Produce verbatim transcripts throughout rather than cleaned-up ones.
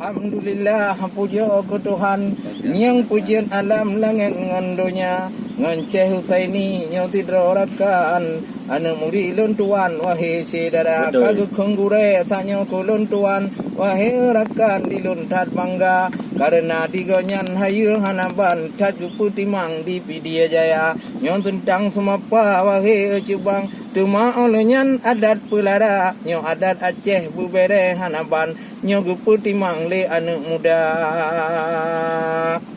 Alhamdulillah, pujoe keu Tuhan, nyang peujeuet alam langét ngon donya. Ngon Syekh Husaini nyoe sidroe rakan, aneuk murit lôn tuan, wahé syedara. Betul. Ka geukheun gurée tanyoe keu lôn tuan, wahé rakan, di lôn that bangga. Kareuna di gobnyan hayeue hana ban, that geupeutimang di Pidie Jaya. Nyoe teuntang seumapa, wahé cubang, teuma óh lheueh nyan adat peulara. Nyoe adat Aceh beubéréh hana ban, nyoe geupeutimang lé aneuk muda.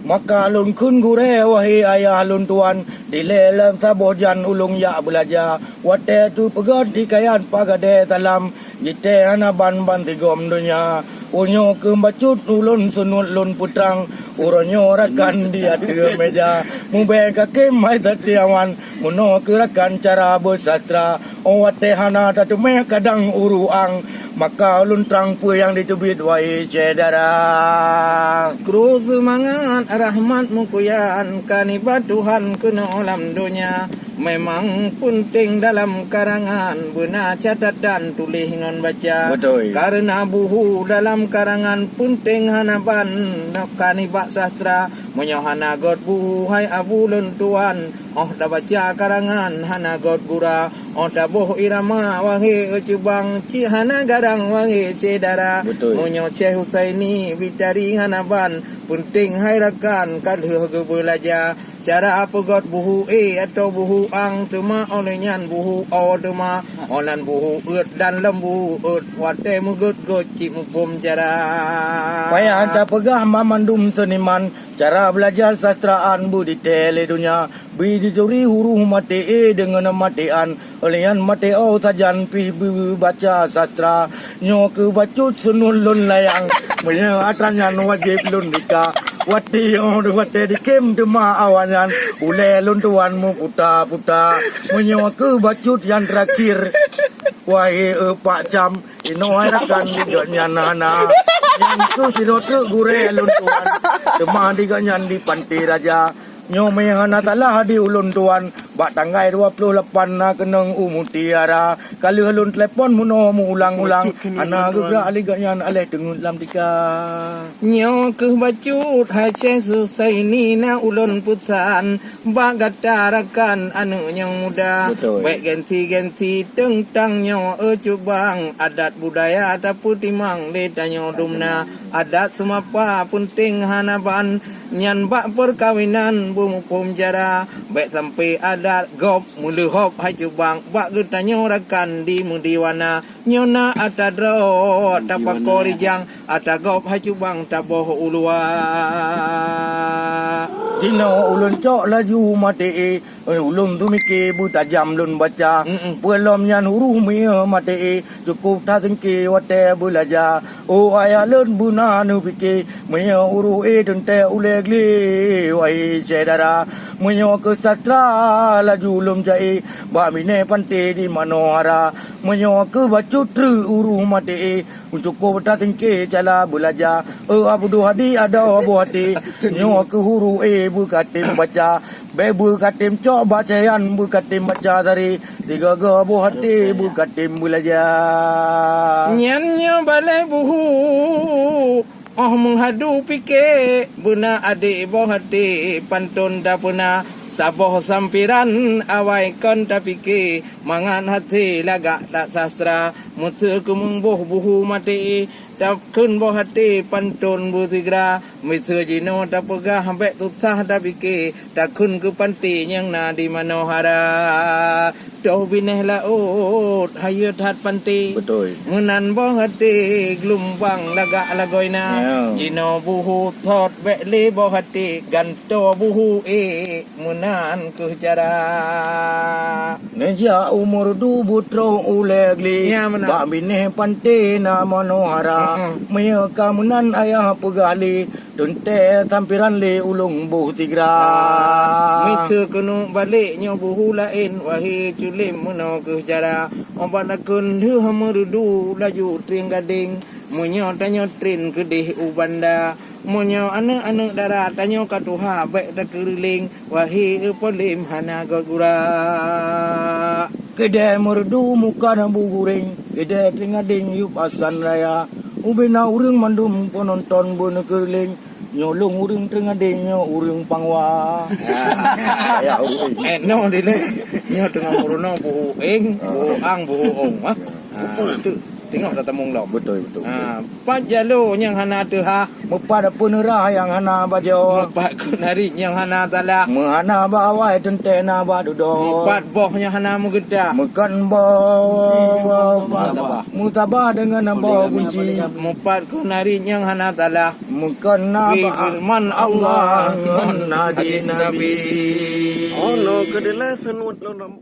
Maka lôn kheun gurée, wahé ayah lôn tuan, dilée lam saboh jan ulôn jak beulaja. Watée teupeugét di Kayan Pagadée Salam, jitée hana ban bansigom donya. Uroe nyoe keuh bacut ulôn seunuet lôn peutrang, uroe nyoe rakan di ateueh méja. Mubée kakém hai Satriawan, meunoe keuh rakan cara beusastra. Óh watée hana tateumé kadang uruang, maka ulôn trang peue nyang jiteubiet, wahé syedara. Kru seumangat rahmat meukuyan ka nibak Tuhan keunoe lam donya. Memang peunteng dalam karangan beuna catatan tuléh ngon baca. Betul. Kareuna buhu dalam karangan peunteng hana ban ka nibak sastra. Meunyoe hana göt buhu hai abu lôn tuan, óh tabaca karangan hana göt gura, óh taboh irama wahé cubang, cit hana garang wahé syedara. Betul. Meunyoe Syekh Husaini Bitari hana ban, peunteng hai rakan ka lheueh geubeulaja. Cara peugöt buhu é atau buhu ang teuma, óh lheueh nyan buhu o teuma, óh lheueh nyan buhu eut dan lom buhu eut, watée meugöt-göt cit muphom cara. Payah tapeugah banmandum seuniman, cara beulajar sastraan beuditée lé donya, bri jituri huroh maté é deungon maté an, óh lheueh nyan maté o sajan pih beubaca sastra. Nyoe keuh bacut seunuet lôn layang, meunyoe atra nyan wajéb lôn dika. Watée nyoe watée dikém teuma awaknyan, ulée lôn tuan meuputa-puta. Meunyoe keuh bacut nyang teurakhir, wahé e Pak Cam, inoe hai rakan di gobnyan hana. Nyan keuh sidroe teuk gurée lôn tuan, teuma di gobnyan di Panté Raja. Nyoe meuhana salah di ulôn tuan, bak tanggai dua ploh lapan na keunong u Mutiara. Ka lheueh lôn telepon meunoe meuulang-ulang, hana geugrak lé gobnyan aléh teungeut lam tika. Nyoe keuh bacut hai Syekh Susaini na ulôn peusan bak gata rakan aneuk nyang muda. Betul. Bék gengsi-gengsi teuntang nyoe e cubang, adat budaya tapeutimang lé tanyoe dumna. Adat seumapa peunteng hana ban, nyan bak peukawinan beumuphom cara. Bék sampoe adat gob meuleuhob hai cubang, bak geutanyoe rakan di meudiwana. Nyoe na atra droe tapako rijang, atra gob hai cubang taboh u luwa. Jinoe ulôn cok laju maté é, ulôn teumiké beutajam lôn baca. Mm-mm. Peue lom nyan huroh meunyoe maté é, cukôp tasingké watée beulaja. Oh ayah lôn beuna neupiké, meunyoe huroh é teuntée ulée glé, wahé syedara. Meunyoe keu sastra laju lôn jaé, bak binéh Panté di Manohara. Meunyoe keu bacut treuk huroh maté é, cukôp tasingké cara beulaja. E Abdul Hadi adoe boh até, nyoe keu huroh é beukatem baca. Bék beukatem cok bak cahyan, beukatem baca tari. Tiga-tiga boh até beukatem beulaja. Nyan nyoe balée buhu, óh meuhadu piké, beuna adék boh até pantôn tapeuna. Saboh sampiran awai kon tapiké, mangat hasé lagak that sastra. Meuseu keumeung boh buhu maté é, takheun boh até pantôn beusigra. Meuseu jinoe tapeugah bék susah tapiké, takheun keu Panté nyang na di Manohara. Toh binéh laôt hayeue that Panté. Beutôi. Meunan boh até geulumbang lagak lagoina. Ya. Jinoe buhu thot bék lé boh até, gantoe buhu ék. Meunan keuh cara. Neujak u Meureudu beutroh ulée glé. Ya, meunan. Bak binéh Panté na Manohara. Heeh. Meunyoe ka meunan ayah peugah lé, teuntée sampiran lé ulôn boh sigra. Ah, meuseu keuneuk balek nyoe buhu laén, wahé culém meunoe keuh cara. Óh bak takheun deuh Meureudu laju tren gadeng. Meunyoe tanyoe tren keudeh u banda. Meunyoe aneuk-aneuk dara tanyoe ka tuha bék takeureuleng, wahé e polém hana göt gura. Keudeh Meureudu muka na bu gureng, keudeh teuingat deng yup asan raya. Ubena ureuëng mandum peunonton beuneukeureuléng, nyoe lôn ureuëng Teungadeng, nyoe ureuëng Pangwa. Ya, ya, ureuëng. Eh, no dilée. Nyoe teungoh meurunoe buhu éng, buhu ang, buhu ong, ah. Ah, tu teungoh tatamong lom. Beutôi, beutôi, beutôi. Ah, pat jalo nyang hana teuhah. Meupat peuneurah nyang hana bajoe. Meupat keunarit nyang hana salah. Meuhana bak awai teuntée na bak dudoe. Meupat boh nyang hana meugeudah. Meukan boh, boh, boh, meutabah deungon boh gunci. Meupat keunarit nyang hana salah. Meukan na bak firman Allah ngon hadis Nabi. Oh, no, keudilai senuet lôn